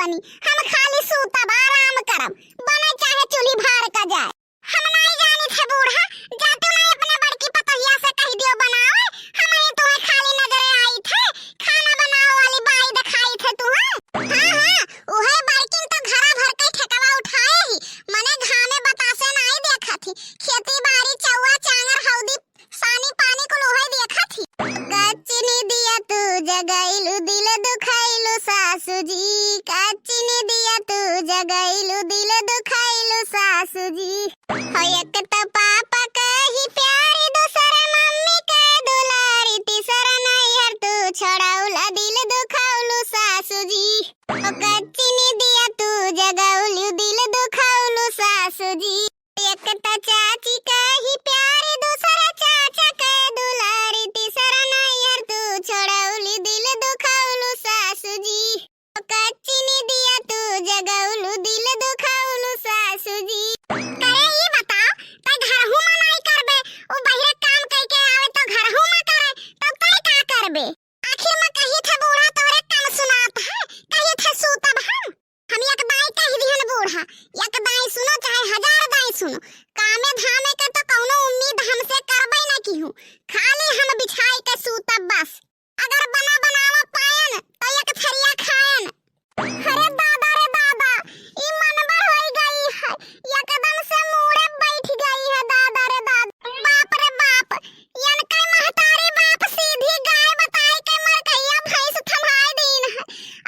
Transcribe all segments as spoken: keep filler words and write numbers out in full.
हम खाली सूतब, आराम करब, बने चाहे चूल्ही भार का जाए। हम नाई जानित है बूढ़ा, जा तू नाई अपने बड़की पतोहिया से कहि दियो बनावे, हम ही तुम्हें खाली नजरे आइत है, खाना बनावे वाली बाई देखाइत है तुम्हें। हाँ, हाँ, उहे बड़किन तो घरा भर के ठेकवा उठाए ही, मने घामे बतासे नाई देखत ही, खेती बाड़ी, चौआ, चांगर, हौदी, सानी पानी कुल उहे देखत ही। कच्ची निदिया तू जगैलू, दिल दुखैलू सासू जी, कच्ची निदिया तू जगैलू, दिल दुखैलू सासू जी। हो एक त पापा कही प्यारी, दूसर मम्मी के दुलारी, तीसर नैहर तू छोड़ौला, दिल दुखौलू सासू जी। ओ कच्ची निदिया तू जगौलू, दिल दुखौलू सासू जी। एक त चाची कही प्यारी, दूसर चाचा के दुलारी, तीसर नैहर तू छोड़ौलू, दिल दुखौलू सासू जी। ओ कच्ची निदिया तू जगौलू, दिल दुखौलू सासू जी। करे ई बताओ, तै घरहू में नाई करबे, उ बहिरे काम कइके आवे तो घरहू में करे, तब तै का करबे? आखिर में कही थे बूढ़ा तोरे कम सुनात है, कही थे सूतब हम। हम एक दाई कह दिहन बूढ़ा, एक दाई सुनो चाहे हजार दाई सुनो, कामे धामे के तो कौनो उम्मीद हमसे करबे न किहू, खाली हम बिछाई के सूतब बस। अगर बना बनावा पायन तो एक थरिया खायन। अरे दादा रे दादा, ई मनबढ़ होई गई है, एकदम से मूड़े बैठ गई है दादा रे दादा। बाप रे बाप, यनकै महतारी बाप सीधी गाय बताई के मरकैया भैंस थमाई दीन है।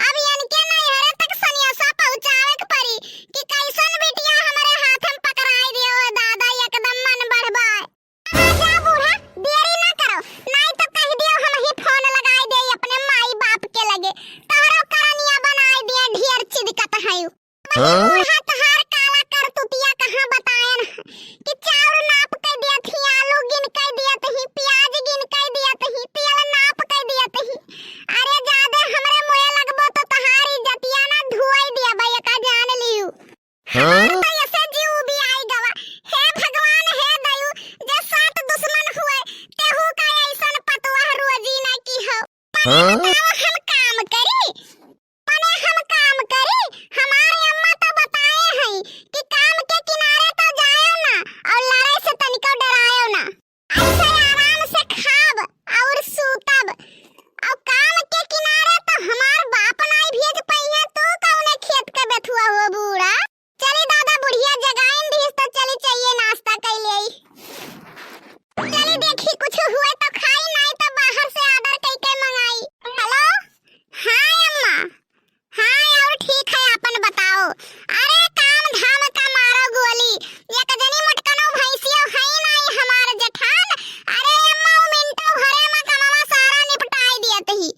अब यनके नैहरे तक सनेसा पहुँचावे के पड़ी कि कैसन बिटिया हमरे हाथ में पकड़ाई दियो दादा, एकदम मनबढ़ बाय। आ जा बूढ़ा, देरी ना करो, नाई तो कह दियो हम ही फोन लगाई दे अपने माई बाप के लगे, तोहरो करनिया बनाई दिए ढेर चिदकत है। हाँ? बूढ़ा तोहार काला करतुतिया कहाँ बतायन है कि चाउर नाप के दियत ही, आलू गिन के दियत ही, प्याज गिन के दियत ही, तेल नाप के दियत ही। अरे जादे हमरे मुँहे लगबो तो तोहार इज्जतिया ना धुआई दिया बा, एका जान लियू। हाँ? हमार तो ऐसे जीव भी आई गवा। हे भगवान, हे दयू, जे सात दुश्मन हुए, तेहू का ऐसन पतवाह रोजी ना की हो। हाँ? बताओ हम काम करी? मने हम काम करी? हमारे अम्मा तो बताए हैं कि काम के किनारे तो जायो ना और लड़ाई से तनिको डरायो ना। ऐसे आराम से खाब और सूतब। और काम के किनारे तो हमार बाप नाई भेज पइहे, तू कौने खेत के बेथुआ हो बूढ़ा? चली दादा, बुढ़िया जगाइन दिस तो चली चाहिए नाश्ता कइ लेई। चली देखी कुछ हुए तो खाई, नाई तो बाहर से order कइके मंगाई। Hello, हाँ अम्मा। हाँ, और ठीक है, आपन बताओ। अरे काम धाम का मारो गोली, एक जनी मोटकनो भैंसियो है नाई हमार जेठान। अरे अम्मा, उ मिंटू घरे में कमवा सारा निपटाई दियत ही,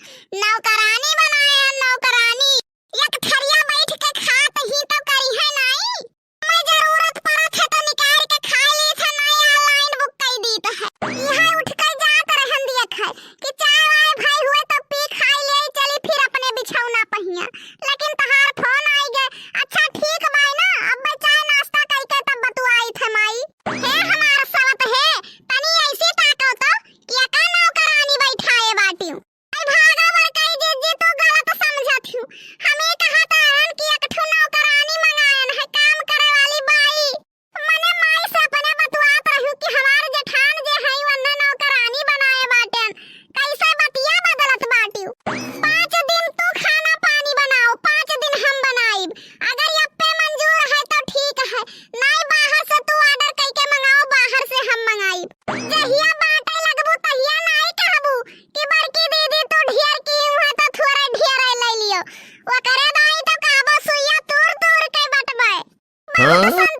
नौकरानी बनाए हैं, नौकरानी। एक थरिया बैठ के खात ही तो करी है नाई। मैं जरूरत पड़त है तो निकाल के खाए ली थे, नाई online book कई दीत है। यहाँ उठ कर जात रहन दियत है कि चाय वाय भाई हुए तो पी खाई ले, चली फिर अपने बिछौना पहिया। लेकिन तहार फोन आई गए। अच्छा ठीक बाय ना, अब मैं चाय नाश्ता कइके तब बतुआई थे माई। हे हमार सवत हे, तनी ऐसी ताको तो कि एका नौकरानी बैठाए बाटियो। आई भागा बड़काई जीजी, तू गलत समझत हूँ। हम ई कहत रहन कि एक ठो नौकरानी मंगायन है, काम करे वाली बाई। मने माई से अपने बतुआत रहू कि हमार जेठान जे हई वन्ने नौकरानी बनाए बाटेन। कैसे बतिया बदलत बाटियो। पाँच दिन तू खाना पानी बनाओ, पाँच दिन हम बनाइब। अगर यप्पे मंजूर है तो ठीक है, नाई बाहर से तू order कइके मंगाओ, बाहर से हम मंगाइब। जहिया बाटे लगबू तहिया नाई कहबू कि बड़की दीदी तू ढेर की हुआ तो थोड़ा ढेर ले लियो। ओकरे दाई तो कहबो सुइया तूर तूर के बटबे। बहुत हाँ?